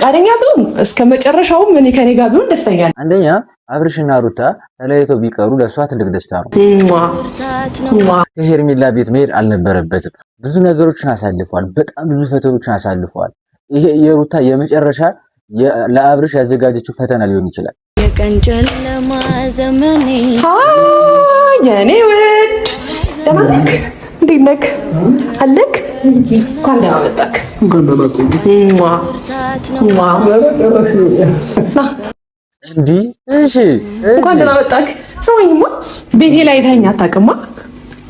ፈቃደኛ ቢሆን እስከ መጨረሻውም እኔ ከኔ ጋር ቢሆን ደስተኛ ነኝ። አንደኛ አብርሽና ሩታ ተለያይተው ቢቀሩ ለእሷ ትልቅ ደስታ ነው። ከሄርሜላ ቤት መሄድ አልነበረበትም። ብዙ ነገሮችን አሳልፈዋል። በጣም ብዙ ፈተኖችን አሳልፈዋል። ይሄ የሩታ የመጨረሻ ለአብርሽ ያዘጋጀችው ፈተና ሊሆን ይችላል። የቀን ጨለማ ዘመኔ የኔ ውድ ደህና ነህ? እንዴት ነህ? አለክ? እንኳን ደህና መጣክ። እንዲህ እሺ፣ እንኳን ደህና መጣክ። ስማኝማ፣ ቤቴ ላይ አይተኸኝ አታውቅማ?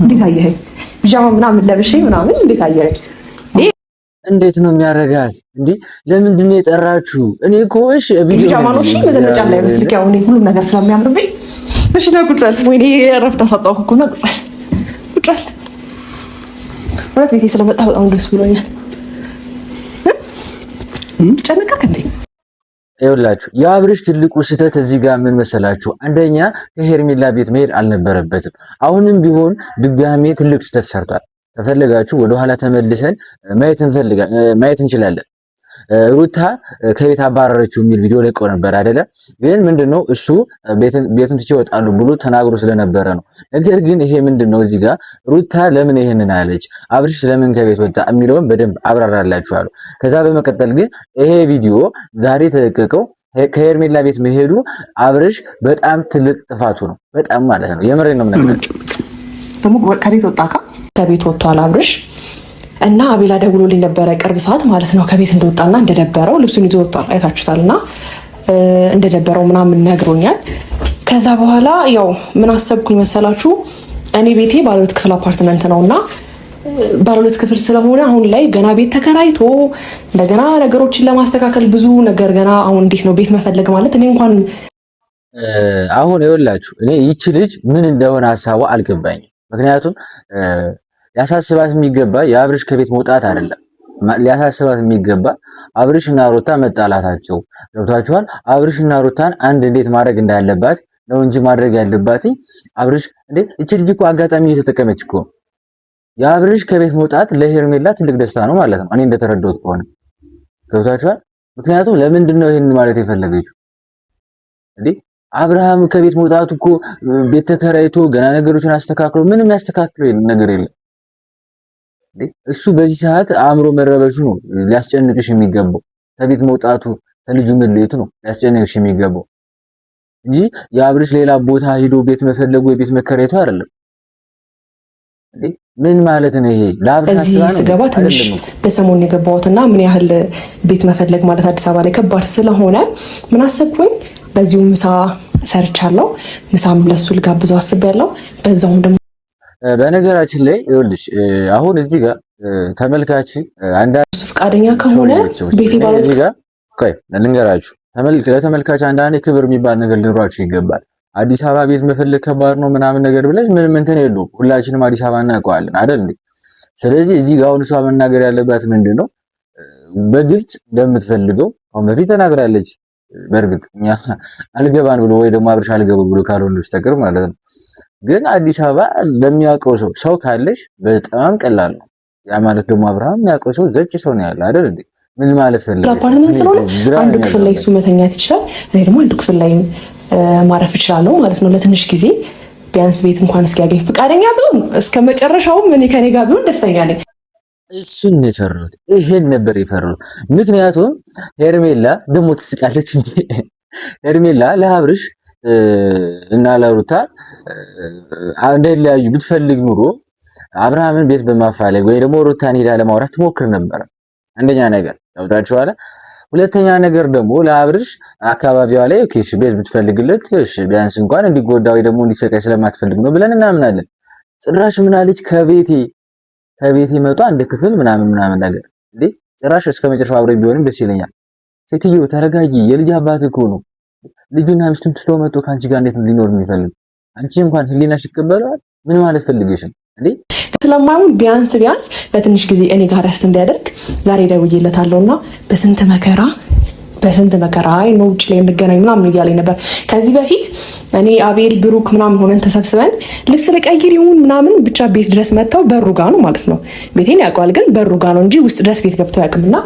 እንዴት አየኸኝ? ቢጃማ ምናምን ለብሼ ምናምን እንዴት አየኸኝ? እንዴት ነው የሚያረጋት? እንዴ ለምንድን ነው የጠራችሁ? እኔ እኮ እሺ ቪዲዮ ቢጃማ ነው። እሺ መዘነጫ እንዳይመስልክ፣ ያው እኔ ሁሉም ነገር ስለሚያምርብኝ። እሺ ና ቁጭ በል። ወይኔ እረፍት አሳጣሁህ እኮ። ና ቁጭ በል፣ ቁጭ በል። እውነት ቤቴ ስለመጣ በጣም ደስ ብሎኛል። ጨነቀክ እንዴ? ይኸውላችሁ የአብርሽ ትልቁ ስህተት እዚህ ጋር ምን መሰላችሁ? አንደኛ ከሄርሜላ ቤት መሄድ አልነበረበትም። አሁንም ቢሆን ድጋሜ ትልቅ ስህተት ሰርቷል። ከፈለጋችሁ ወደኋላ ተመልሰን ማየት እንችላለን። ሩታ ከቤት አባረረችው የሚል ቪዲዮ ለቆ ነበር አይደለ? ግን ምንድነው እሱ ቤቱን ትቼ እወጣለሁ ብሎ ተናግሮ ስለነበረ ነው። ነገር ግን ይሄ ምንድነው እዚህ ጋር ሩታ ለምን ይሄንን አለች፣ አብርሽ ለምን ከቤት ወጣ የሚለውን በደንብ አብራራላችኋለሁ። ከዛ በመቀጠል ግን ይሄ ቪዲዮ ዛሬ የተለቀቀው ከሄርሜላ ቤት መሄዱ አብርሽ በጣም ትልቅ ጥፋቱ ነው። በጣም ማለት ነው። የምሬን ነው የምነግራችሁ። ደግሞ ከቤት ወጣ ከቤት ወጥቷል አብርሽ እና አቤላ ደውሎልኝ ነበረ ቅርብ ሰዓት ማለት ነው። ከቤት እንደወጣና እንደደበረው ልብሱን ይዞ ወጥቷል፣ አይታችሁታል። እና እንደደበረው ምናምን ነግሮኛል። ከዛ በኋላ ያው ምን አሰብኩኝ መሰላችሁ? እኔ ቤቴ ባለሁለት ክፍል አፓርትመንት ነው እና ባለሁለት ክፍል ስለሆነ አሁን ላይ ገና ቤት ተከራይቶ እንደገና ነገሮችን ለማስተካከል ብዙ ነገር ገና አሁን እንዴት ነው ቤት መፈለግ ማለት እኔ እንኳን አሁን ይኸውላችሁ እኔ ይቺ ልጅ ምን እንደሆነ ሀሳቧ አልገባኝም። ምክንያቱም ሊያሳስባት የሚገባ የአብርሽ ከቤት መውጣት አይደለም። ሊያሳስባት የሚገባ አብርሽ እና ሩታ መጣላታቸው ገብቷችኋል። አብርሽ እና ሩታን አንድ እንዴት ማድረግ እንዳለባት ነው እንጂ ማድረግ ያለባት አብርሽ እንዴ፣ እቺ ልጅ እኮ አጋጣሚ እየተጠቀመች እኮ የአብርሽ ከቤት መውጣት ለሄርሜላ ትልቅ ደስታ ነው ማለት ነው፣ እኔ እንደተረዳሁት ከሆነ ገብቷችኋል። ምክንያቱም ለምንድን ነው ይሄን ማለት የፈለገችው እንዴ? አብርሃም ከቤት መውጣቱ እኮ ቤት ተከራይቶ ገና ነገሮችን አስተካክሎ ምንም ያስተካክለው ነገር የለም። እሱ በዚህ ሰዓት አእምሮ መረበሹ ነው ሊያስጨንቅሽ የሚገባው። ከቤት መውጣቱ ከልጁ መለየቱ ነው ሊያስጨንቅሽ የሚገባው እንጂ የአብርሽ ሌላ ቦታ ሂዶ ቤት መፈለጉ የቤት መከራየቱ አይደለም። ምን ማለት ነው ይሄ? ለአብርሽ እዚህ ስገባ ትንሽ በሰሞኑ የገባሁትና ምን ያህል ቤት መፈለግ ማለት አዲስ አበባ ላይ ከባድ ስለሆነ ምን አሰብኩኝ፣ በዚሁ ምሳ ሰርቻለሁ። ምሳም ለሱ ልጋብዘው አስቤያለሁ። በዛውም ደግሞ በነገራችን ላይ ይኸውልሽ አሁን እዚህ ጋር ተመልካች አንዳንድ ፈቃደኛ ከሆነ ቤቴ ባለ እዚህ ጋር ቆይ ልንገራችሁ፣ ለተመልካች አንዳንዴ ክብር የሚባል ነገር ሊኖራችሁ ይገባል። አዲስ አበባ ቤት መፈለግ ከባድ ነው ምናምን ነገር ብለሽ ምንም እንትን የለውም። ሁላችንም አዲስ አበባ እናውቀዋለን አይደል እንዴ? ስለዚህ እዚህ ጋር አሁን እሷ መናገር ያለባት ምንድን ነው፣ በግልጽ እንደምትፈልገው አሁን በፊት ተናግራለች። በእርግጥ እኛ አልገባን ብሎ ወይ ደግሞ አብርሽ አልገባ ብሎ ካልሆነ በስተቀር ማለት ነው። ግን አዲስ አበባ ለሚያውቀው ሰው ሰው ካለሽ በጣም ቀላል ነው። ያ ማለት ደግሞ አብርሃም የሚያውቀው ሰው ዘጭ ሰው ነው ያለ አይደል እንዴ? ምን ማለት ፈልገሽ? አፓርትመንት ስለሆነ አንዱ ክፍል ላይ እሱ መተኛት ይችላል፣ እኔ ደግሞ አንዱ ክፍል ላይ ማረፍ እችላለሁ ማለት ነው። ለትንሽ ጊዜ ቢያንስ ቤት እንኳን እስኪያገኝ ፈቃደኛ ቢሆን እስከ መጨረሻውም እኔ ከኔ ጋር ቢሆን ደስተኛ ነኝ። እሱን ነው የፈራሁት። ይሄን ነበር የፈራሁት። ምክንያቱም ሄርሜላ ደግሞ ትስቃለች እንዴ! ሄርሜላ ለአብርሽ እና ለሩታ እንዳይለያዩ ብትፈልግ ኑሮ አብርሃምን ቤት በማፋለግ ወይ ደግሞ ሩታን ሄዳ ለማውራት ትሞክር ነበር። አንደኛ ነገር ያውጣችኋል። ሁለተኛ ነገር ደግሞ ለአብርሽ አካባቢዋ ላይ okay፣ እሺ ቤት ብትፈልግለት እሺ፣ ቢያንስ እንኳን እንዲጎዳ ወይ ደግሞ እንዲሰቃይ ስለማትፈልግ ነው ብለን እናምናለን። ጭራሽ ምን አለች? ከቤቴ ከቤቴ መጡ አንድ ክፍል ምናምን ምናምን ነገር እንዴ! ጭራሽ እስከ መጨረሻው አብሬ ቢሆንም ደስ ይለኛል። ሴትዮ ተረጋጊ፣ የልጅ አባት እኮ ነው። ልጁና ሚስቱን ትቶ መጥቶ ከአንቺ ጋር እንዴት ሊኖር የሚፈልግ? አንቺ እንኳን ህሊናሽ ይቀበለዋል? ምን ማለት ፈልገሽ ነው እንዴ? ስለማይሆን ቢያንስ ቢያንስ ለትንሽ ጊዜ እኔ ጋር ረፍት እንዲያደርግ ዛሬ ደውዬለታለሁና በስንት መከራ በስንት መከራ አይ ነው ውጭ ላይ እንገናኝ ምናምን እያለኝ ነበር። ከዚህ በፊት እኔ አቤል ብሩክ ምናምን ሆነን ተሰብስበን ልብስ ልቀይር ይሁን ምናምን ብቻ ቤት ድረስ መጥተው በሩ ጋ ነው ማለት ነው። ቤቴን ያውቀዋል ግን በሩ ጋ ነው እንጂ ውስጥ ድረስ ቤት ገብቶ አያውቅም። እና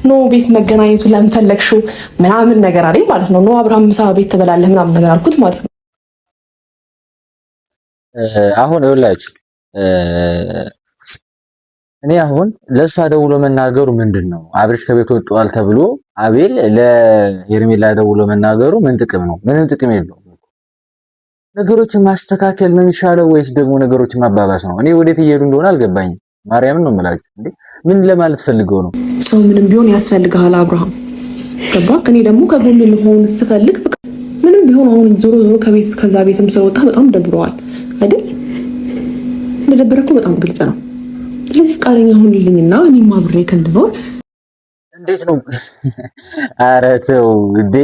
no ቤት መገናኘቱ ለምፈለግሽው ምናምን ነገር አለኝ ማለት ነው። No አብርሃም ምሳ ቤት ትበላለህ ምናምን ነገር አልኩት ማለት ነው። አሁን ይኸውላችሁ እኔ አሁን ለእሷ ደውሎ መናገሩ ምንድን ነው? አብርሽ ከቤት ወጥቷል ተብሎ አቤል ለሄርሜላ ደውሎ መናገሩ ምን ጥቅም ነው? ምንም ጥቅም የለውም። ነገሮችን ማስተካከል ነው የሚሻለው ወይስ ደግሞ ነገሮችን ማባባስ ነው? እኔ ወዴት እየሄዱ እንደሆነ አልገባኝም። ማርያምን ነው የምላችሁ። እንዴ ምን ለማለት ፈልገው ነው? ሰው ምንም ቢሆን ያስፈልግሃል አብርሃም፣ ገባህ? እኔ ደግሞ ከጎን ልሆን ስፈልግ ምንም ቢሆን አሁን ዞሮ ዞሮ ከቤት ከዛ ቤትም ስለወጣ በጣም ደብረዋል አይደል? እንደደበረ እኮ በጣም ግልጽ ነው። ስለዚህ ፈቃደኛ ሁንልኝና እኔም አብሬ እንድኖር። እንዴት ነው? ኧረ ተው እንዴ!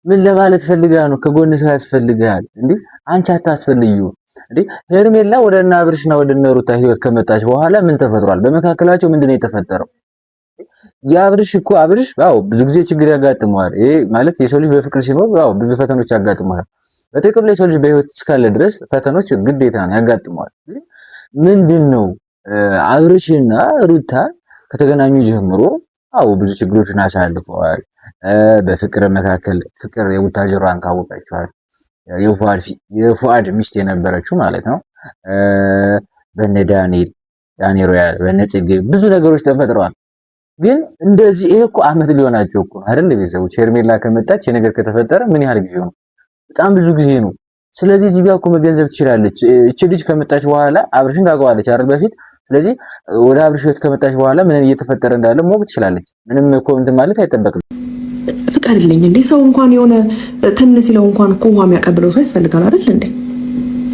ምን ለማለት ፈልጋ ነው? ከጎን ሰው ያስፈልግሃል እንዴ? አንቺ አታስፈልጊውም እንዴ? ሄርሜላ ወደ እነ አብርሽና ወደ እነ ሩታ ህይወት ከመጣች በኋላ ምን ተፈጥሯል? በመካከላቸው ምንድነው የተፈጠረው? የአብርሽ እኮ አብርሽ አዎ ብዙ ጊዜ ችግር ያጋጥመዋል። ይሄ ማለት የሰው ልጅ በፍቅር ሲኖር አዎ ብዙ ፈተኖች ያጋጥመዋል። በጥቅም ላይ የሰው ልጅ በህይወት እስካለ ድረስ ፈተኖች ግዴታ ነው ያጋጥመዋል። ምንድን ነው አብርሽና ሩታ ከተገናኙ ጀምሮ አዎ ብዙ ችግሮችን አሳልፈዋል። በፍቅር መካከል ፍቅር የቡታጅራን ካወቃችኋል የፉአድ ሚስት የነበረችው ማለት ነው። በነ ዳንኤል ዳኒ ሮያል በነ ጽጌ ብዙ ነገሮች ተፈጥረዋል። ግን እንደዚህ ይሄ እኮ አመት ሊሆናቸው እኮ አይደል? ቤተሰቦች ሄርሜላ ከመጣች የነገር ከተፈጠረ ምን ያህል ጊዜ ነው? በጣም ብዙ ጊዜ ነው። ስለዚህ እዚህ ጋር እኮ መገንዘብ ትችላለች። እቺ ልጅ ከመጣች በኋላ አብርሽን ታውቀዋለች አይደል በፊት። ስለዚህ ወደ አብርሽ ህይወት ከመጣች በኋላ ምን እየተፈጠረ እንዳለ ማወቅ ትችላለች። ምንም እኮ እንትን ማለት አይጠበቅም። ፍቀድልኝ እንዴ! ሰው እንኳን የሆነ ትን ሲለው እንኳን እኮ ውሃ የሚያቀብለው ሰው ያስፈልጋል አይደል እንዴ?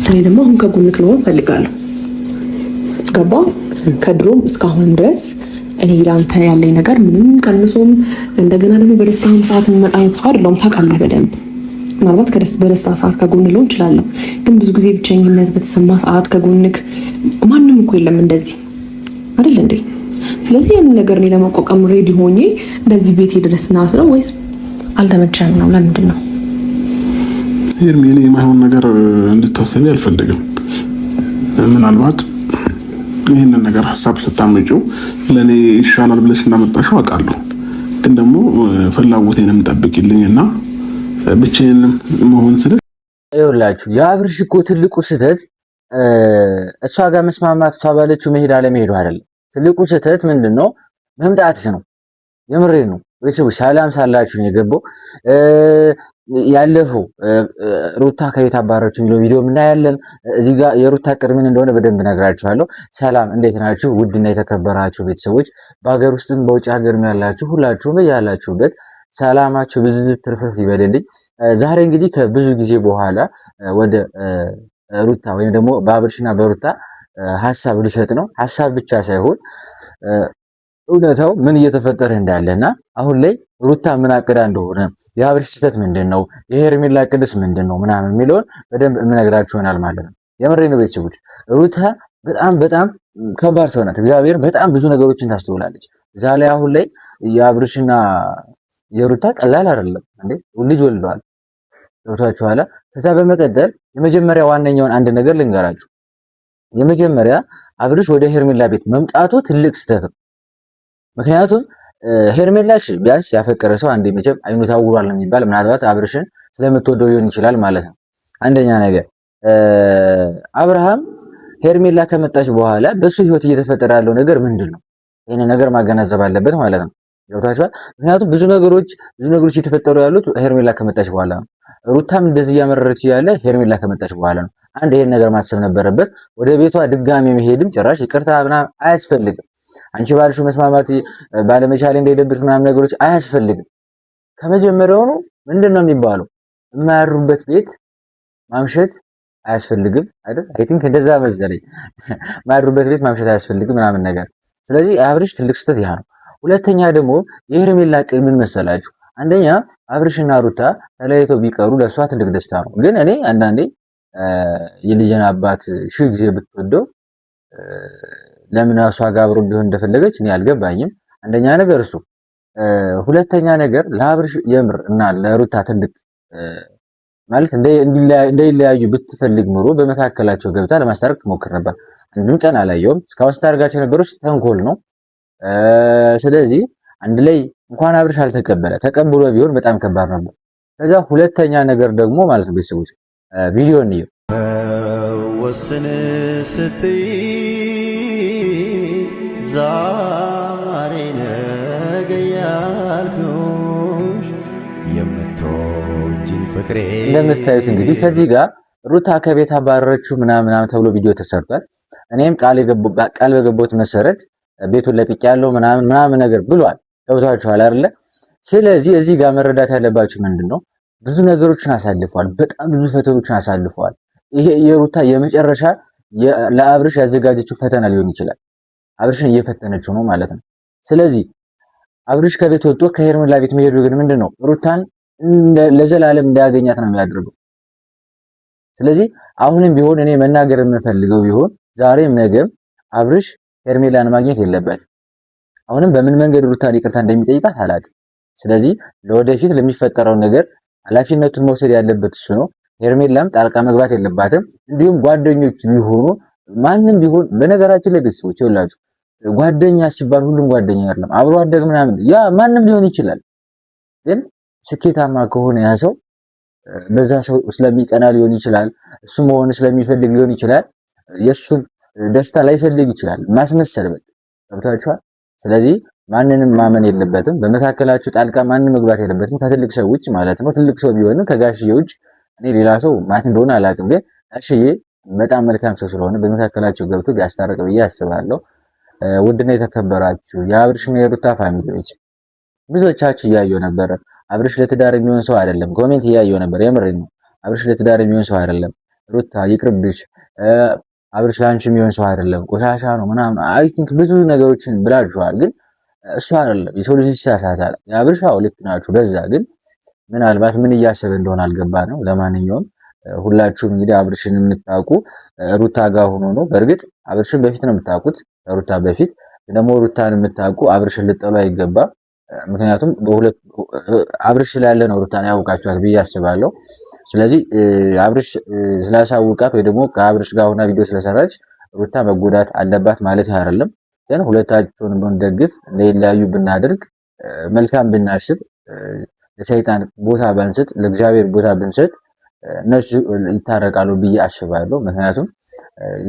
እኔ ደግሞ አሁን ከጎንክ ልሆን እፈልጋለሁ። ገባ? ከድሮም እስካሁንም ድረስ እኔ ለአንተ ያለኝ ነገር ምንም ቀንሶም እንደገና ደግሞ በደስታም ሰዓት የሚመጣ አይነት ሰው አይደለሁም። ታውቃለህ በደንብ ምናልባት በደስታ ሰዓት ከጎን ልሆን እችላለሁ፣ ግን ብዙ ጊዜ ብቸኝነት በተሰማ ሰዓት ከጎንክ ማንም እኮ የለም እንደዚህ አይደል እንዴ? ስለዚህ ያንን ነገር እኔ ለመቋቋም ready ሆኜ እንደዚህ ቤቴ ድረስ ናት ነው ወይስ አልተመቸም ነው? ለምንድን ነው ሄርሚ? እኔ የማይሆን ነገር እንድታሰቢ አልፈልግም። ምናልባት ይህንን ነገር ሀሳብ ስታመጪው ለእኔ ይሻላል ብለሽ እንዳመጣሽው አውቃለሁ። ግን ደግሞ ፍላጎቴንም ጠብቂልኝ እና ብቻዬንም መሆን ስለ ይኸውላችሁ የአብርሽ እኮ ትልቁ ስህተት እሷ ጋር መስማማት እሷ ባለችው መሄድ አለመሄዱ አይደለም። ትልቁ ስህተት ምንድን ነው? መምጣት ነው። የምሬ ነው። ቤተሰቦች ሰላም ሳላችሁ ነው የገባው። ያለፈው ሩታ ከቤት አባረች የሚለው ቪዲዮ እናያለን። እዚህ ጋር የሩታ ቅድ ምን እንደሆነ በደንብ ነግራችኋለሁ። ሰላም እንዴት ናችሁ? ውድና የተከበራችሁ ቤተሰቦች በሀገር ውስጥም በውጭ ሀገርም ያላችሁ ሁላችሁም ያላችሁበት ሰላማችሁ ብዙ ትርፍርፍ ይበልልኝ። ዛሬ እንግዲህ ከብዙ ጊዜ በኋላ ወደ ሩታ ወይም ደግሞ በአብርሽና በሩታ ሀሳብ ልሰጥ ነው። ሀሳብ ብቻ ሳይሆን እውነታው ምን እየተፈጠረ እንዳለና አሁን ላይ ሩታ ምን አቅዳ እንደሆነ የአብርሽ ስህተት ምንድን ነው፣ የሄርሜላ ቅድስ ምንድን ነው ምናምን የሚለውን በደንብ የምነግራችሁ ይሆናል ማለት ነው። የምሬ ነው ቤተሰቦች። ሩታ በጣም በጣም ከባድ ሰው ናት። እግዚአብሔር በጣም ብዙ ነገሮችን ታስተውላለች። እዛ ላይ አሁን ላይ የአብርሽና የሩታ ቀላል አይደለም እንዴ! ልጅ ወልደዋል። ገብቷችኋል? ከዛ በመቀጠል የመጀመሪያ ዋነኛውን አንድ ነገር ልንገራችሁ። የመጀመሪያ አብርሽ ወደ ሄርሜላ ቤት መምጣቱ ትልቅ ስህተት ነው። ምክንያቱም ሄርሜላሽ ቢያንስ ያፈቀረ ሰው አንዴ መቼም አይኑ ታውሯል ነው የሚባል፣ ምናልባት አብርሽን ስለምትወደው ሊሆን ይችላል ማለት ነው። አንደኛ ነገር አብርሃም ሄርሜላ ከመጣች በኋላ በሱ ህይወት እየተፈጠረ ያለው ነገር ምንድን ነው? ይህን ነገር ማገናዘብ አለበት ማለት ነው። ገብቷችኋል? ምክንያቱም ብዙ ነገሮች እየተፈጠሩ ያሉት ሄርሜላ ከመጣች በኋላ ነው። ሩታም እንደዚህ እያመረረች እያለ ሄርሜላ ከመጣች በኋላ ነው። አንድ ይሄን ነገር ማሰብ ነበረበት። ወደ ቤቷ ድጋሚ መሄድም ጭራሽ ይቅርታ ምናምን አያስፈልግም። አንቺ ባልሽው መስማማት ባለመቻሌ እንዳይደብርሽ ምናምን ነገሮች አያስፈልግም። ከመጀመሪያውኑ ምንድን ነው የሚባለው የማያድሩበት ቤት ማምሸት አያስፈልግም አይደል? I think እንደዛ መሰለኝ። የማያድሩበት ቤት ማምሸት አያስፈልግም ምናምን ነገር። ስለዚህ አብርሽ ትልቅ ስህተት ያ ነው። ሁለተኛ ደግሞ የሄርሜላ ዕቅድ ምን መሰላችሁ? አንደኛ አብርሽና ሩታ ተለያይተው ቢቀሩ ለእሷ ትልቅ ደስታ ነው። ግን እኔ አንዳንዴ የልጅን አባት ሺህ ጊዜ ብትወደው ለምን እሷ ጋር አብሮ ቢሆን እንደፈለገች እኔ አልገባኝም። አንደኛ ነገር እሱ ሁለተኛ ነገር ለአብርሽ የምር እና ለሩታ ትልቅ ማለት እንዳይለያዩ ብትፈልግ ኑሮ በመካከላቸው ገብታ ለማስታረቅ ትሞክር ነበር። አንድም ቀን አላየውም። እስካሁን ስታደርጋቸው የነበሩት ተንኮል ነው። ስለዚህ አንድ ላይ እንኳን አብርሽ አልተቀበለ፣ ተቀብሎ ቢሆን በጣም ከባድ ነበር። ከዛ ሁለተኛ ነገር ደግሞ ማለት ነው ቤተሰቦች ቪዲዮ እንየው። ወስን ስትይ ዛሬ ነገ ያልኩሽ የምትወጂኝ ፍቅሬ። እንደምታዩት እንግዲህ ከዚህ ጋር ሩታ ከቤት አባረረችው ምናምን ምናምን ተብሎ ቪዲዮ ተሰርቷል። እኔም ቃል በገባሁት መሰረት ቤቱን ለቅቄያለሁ ምናምን ምናምን ነገር ብሏል። ገብቷችኋል አይደለ? ስለዚህ እዚህ ጋር መረዳት ያለባችሁ ምንድን ነው፣ ብዙ ነገሮችን አሳልፈዋል። በጣም ብዙ ፈተኖችን አሳልፈዋል። ይሄ የሩታ የመጨረሻ ለአብርሽ ያዘጋጀችው ፈተና ሊሆን ይችላል። አብርሽን እየፈተነችው ነው ማለት ነው። ስለዚህ አብርሽ ከቤት ወጥቶ ከሄርሜላ ቤት መሄዱ ግን ምንድን ነው ሩታን ለዘላለም እንዳያገኛት ነው የሚያደርገው። ስለዚህ አሁንም ቢሆን እኔ መናገር የምፈልገው ቢሆን ዛሬም ነገም አብርሽ ሄርሜላን ማግኘት የለበት። አሁንም በምን መንገድ ሩታን ይቅርታ እንደሚጠይቃት አላውቅም። ስለዚህ ለወደፊት ለሚፈጠረው ነገር ኃላፊነቱን መውሰድ ያለበት እሱ ነው። ሄርሜላም ጣልቃ መግባት የለባትም። እንዲሁም ጓደኞች ቢሆኑ ማንም ቢሆን በነገራችን ላይ ቤተሰቦች ይኸውላችሁ ጓደኛ ሲባል ሁሉም ጓደኛ አይደለም። አብሮ አደግ ምናምን ያ ማንም ሊሆን ይችላል። ግን ስኬታማ ከሆነ ያ ሰው በዛ ሰው ስለሚቀና ሊሆን ይችላል፣ እሱ መሆን ስለሚፈልግ ሊሆን ይችላል፣ የእሱን ደስታ ላይፈልግ ይችላል። ማስመሰል በቃ ገብታችኋል። ስለዚህ ማንንም ማመን የለበትም። በመካከላችሁ ጣልቃ ማንም መግባት የለበትም ከትልቅ ሰው ውጭ ማለት ነው። ትልቅ ሰው ቢሆንም ከጋሽዬ ውጭ እኔ ሌላ ሰው ማን እንደሆነ አላውቅም፣ ግን ጋሽዬ በጣም መልካም ሰው ስለሆነ በመካከላቸው ገብቶ ቢያስታርቅ ብዬ አስባለሁ። ውድና የተከበራችሁ የአብርሽና የሩታ family ዎች ብዙዎቻችሁ እያየሁ ነበረ። አብርሽ ለትዳር የሚሆን ሰው አይደለም፣ comment እያየሁ ነበር። የምሬን ነው። አብርሽ ለትዳር የሚሆን ሰው አይደለም፣ ሩታ ይቅርብሽ፣ አብርሽ ለአንቺ የሚሆን ሰው አይደለም፣ ቆሻሻ ነው ምናምን፣ I think ብዙ ነገሮችን ብላችኋል። ግን እሱ አይደለም፣ የሰው ልጅ ይሳሳታል። የአብርሽ አዎ ልክ ናችሁ በዛ ግን ምናልባት ምን እያሰበ እንደሆነ አልገባንም። ለማንኛውም ሁላችሁም እንግዲህ አብርሽን የምታውቁ ሩታ ጋር ሆኖ ነው። በእርግጥ አብርሽን በፊት ነው የምታውቁት፣ ሩታ በፊት ደግሞ ሩታን የምታውቁ አብርሽን ልጠሉ አይገባም። ምክንያቱም በሁለት አብርሽ ስላለ ነው ሩታን ያውቃችኋት ብዬ አስባለሁ። ስለዚህ አብርሽ ስላሳውቃት ወይ ደግሞ ከአብርሽ ጋር ሆና ቪዲዮ ስለሰራች ሩታ መጎዳት አለባት ማለት አይደለም። ግን ሁለታቸውን ብንደግፍ እንዳይለያዩ ብናደርግ መልካም ብናስብ ለሰይጣን ቦታ ባንሰጥ ለእግዚአብሔር ቦታ ብንሰጥ እነሱ ይታረቃሉ ብዬ አስባለሁ። ምክንያቱም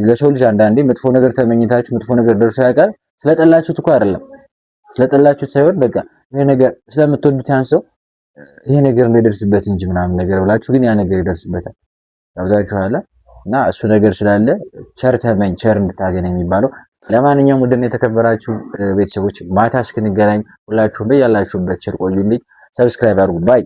ለሰው ልጅ አንዳንዴ መጥፎ ነገር ተመኝታችሁ መጥፎ ነገር ደርሶ ያውቃል። ስለጠላችሁት እኮ አይደለም፣ ስለጠላችሁት ሳይሆን በቃ ይሄ ነገር ስለምትወዱት ያን ሰው ይሄ ነገር እንዳይደርስበት እንጂ ምናምን ነገር ብላችሁ ግን ያ ነገር ይደርስበታል። ገብታችኋል? እና እሱ ነገር ስላለ ቸር ተመኝ ቸር እንድታገኝ የሚባለው። ለማንኛውም ውድና የተከበራችሁ ቤተሰቦች ማታ እስክንገናኝ ሁላችሁም በያላችሁበት ቸር ቆዩልኝ። subscribe አድርጉ። bye።